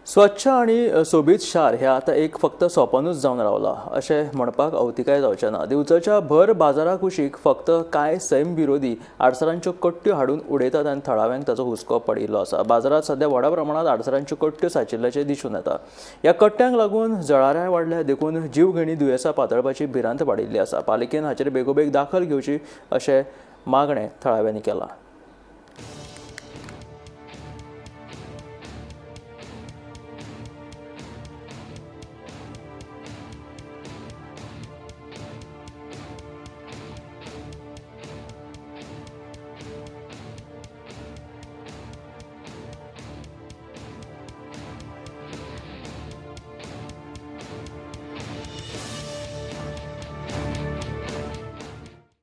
स्वच्छ आनी सोबीत शार हें आतां एक फक्त सपनूच जावन रावलां अशें म्हणपाक अवतिकाय जावचें ना. दिवचलच्या भर बाजारा कुशीक फक्त कांय सैम विरोधी आडसरांच्यो कट्ट्यो हाडून उडयतात आनी थळाव्यांक ताचो हुस्को पडिल्लो आसा. बाजारांत सध्या व्हडा प्रमाणांत आडसरांच्यो कट्ट्यो सांचिल्ल्याचें दिसून येता. ह्या कट्ट्यांक लागून जळारांय वाडल्या, देखून जीवघेणी दुयेंसां पातळपाची भिरांत वाडिल्ली आसा. पालिकेन हाचेर बेगोबेग दाखल घेवची अशें मागणें थळाव्यांनी केलां.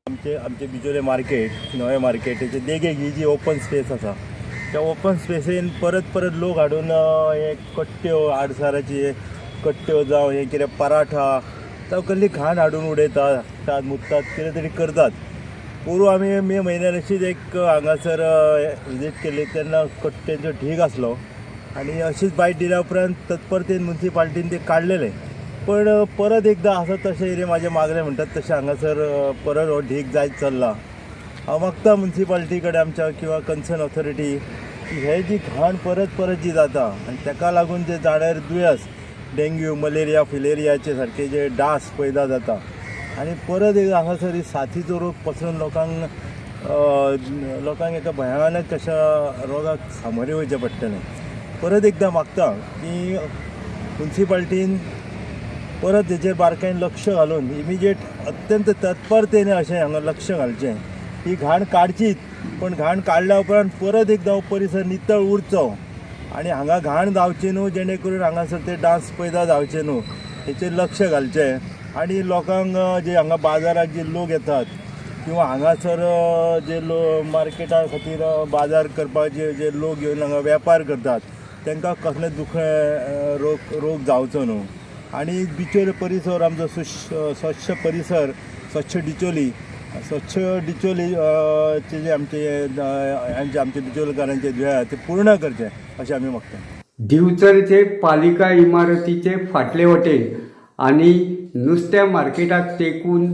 आमचे आमचे बिचोले मार्केट, नवें मार्केट, तेचे देगेक ही जी ओपन स्पेस आसा, त्या ओपन स्पेसीन परत परत लोक हाडून हे कट्ट्यो, आडसराची कट्ट्यो जावं हे कितें पराठा जावं कसली घाण हाडून उडयतात, खातात मुततात, कितें तरी करतात. पोरूं आमी मे म्हयन्यान अशीच एक हांगासर विजीट केल्ली तेन्ना कट्ट्यांचो ढीग आसलो आनी अशीच बायट दिल्या उपरांत तत्परतेन मुन्सिपाल्टीन ते काडलेले, पण परत एकदां आसा तशें कितें म्हाजें मागणें म्हणटात तशें हांगासर परत हो ढीग जायत चल्ला. हांव मागता मुन्सिपाल्टी कडेन आमच्या किंवा कन्सर्न ऑथॉरिटी की हे जी घाण परत परत जी जाता आनी ताका लागून जे जाणांर दुयेंस डेंग्यू, मलेरिया, फिलेरियाचे सारके जे डास पैदा जाता आनी परत एकदां हांगासर ही साथीचो रोग पसरून लोकांक लोकांक एका भयानक अशा रोगाक सामोरे वयचें पडटलें. परत एकदां मागता की मुन्सिपाल्टीन परत हेचेर बारकायेन लक्ष घालून इमिजिएट अत्यंत तत्परतेने अशें हांगा लक्ष घालचें. ही घाण काडचीच, पण घाण काडल्या उपरांत परत एकदां हो परिसर नितळ उरचो आनी हांगा घाण जावची न्हू, जेणे करून हांगासर ते डास पैदा जावचे न्हू हेचेर लक्ष घालचें. आनी लोकांक जे हांगा बाजाराक जे लोक येतात किंवा हांगासर जे लोक मार्केटा खातीर बाजार करपाचे जे लोक येवन हांगा वेपार करतात तांकां कसलें दुखणें रोग जावचो न्हू. आनी बिचोले परिसर आमचो स्वच्छ परिसर, स्वच्छ डिचोली, स्वच्छ डिचोली चे जे आमचे आमचे बिचोलकारांचे ध्येय आहा ते पूर्ण करचें अशें आमी मागता. दिवचलचे पालिका इमारतीचे फाटले वटेन आनी नुस्त्या मार्केटाक तेकून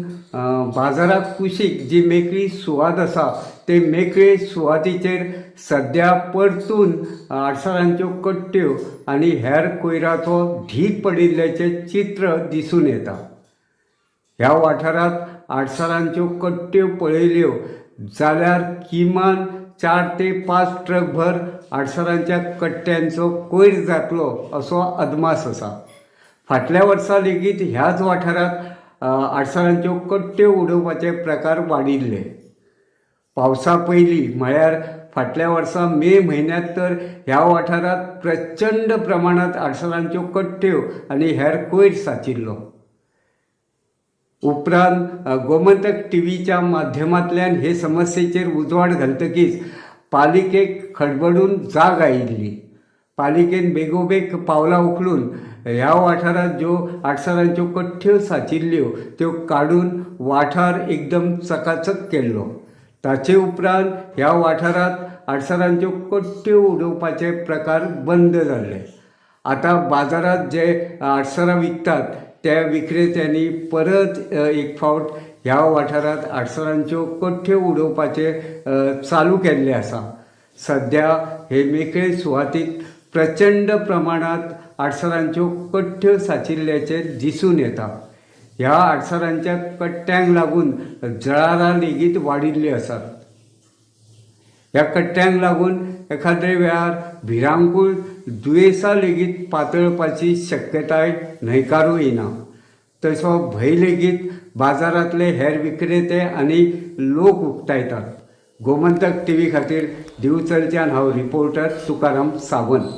बाजाराक कुशीक जी मेकळी सुवात आसा ते मेकळे सुवातीचेर सद्या परतून आडसरांच्यो कट्ट्यो आनी हेर कोयराचो ढीग पडिल्ल्याचें चित्र दिसून येता. ह्या वाठारांत आडसरांच्यो कट्ट्यो पळयल्यो जाल्यार किमान 4 ते 5 ट्रक भर आडसरांच्या कट्ट्यांचो कोयर जातलो असो अदमास आसा. फाटल्या वर्सा लेगीत ह्याच वाठारांत आडसरांच्यो कट्ट्यो उडोवपाचे प्रकार वाडिल्ले. पावसा पयलीं म्हळ्यार फाटल्या वर्सा मे म्हयन्यांत तर ह्या वाठारांत प्रचंड प्रमाणांत आडसरांच्यो कट्ट्यो आनी हेर कोयर सांचिल्लो. उपरांत गोमंतक टीव्हीच्या माध्यमांतल्यान हे समस्येचेर उजवाड घालतकीच पालिकेक खडबडून जाग आयिल्ली. पालिकेन बेगोबेग पावलां उखलून ह्या वाठारांत ज्यो आडसरांच्यो कट्ट्यो सांचिल्ल्यो त्यो काडून वाठार एकदम चकाचक केल्लो. ताचे उपरांत ह्या वाठारांत आडसरांच्यो कट्ट्यो उडोवपाचे प्रकार बंद जाल्ले. आतां बाजारांत जे आडसरां विकतात त्या विक्रेत्यांनी परत एक फावट ह्या वाठारांत आडसरांच्यो कट्ट्यो उडोवपाचे चालू केल्ले आसा. सद्या हे मेकळे सुवातीत प्रचंड प्रमाणांत आडसरांच्यो कट्ट्यो सांचिल्ल्याचें दिसून येता. ह्या आडसरांच्या कट्ट्यांक लागून जळारां लेगीत वाडिल्लीं आसात. ह्या कट्ट्यांक लागून एखाद्रे वेळार भिरांकूळ दुयेंसां लेगीत पातळपाची शक्यताय न्हयकारूं येना. तसो भंय लेगीत बाजारांतले हेर विक्रेते आनी लोक उक्तायतात. गोमंतक टीव्ही खातीर दिवचलच्यान हांव रिपोर्टर तुकाराम सावंत.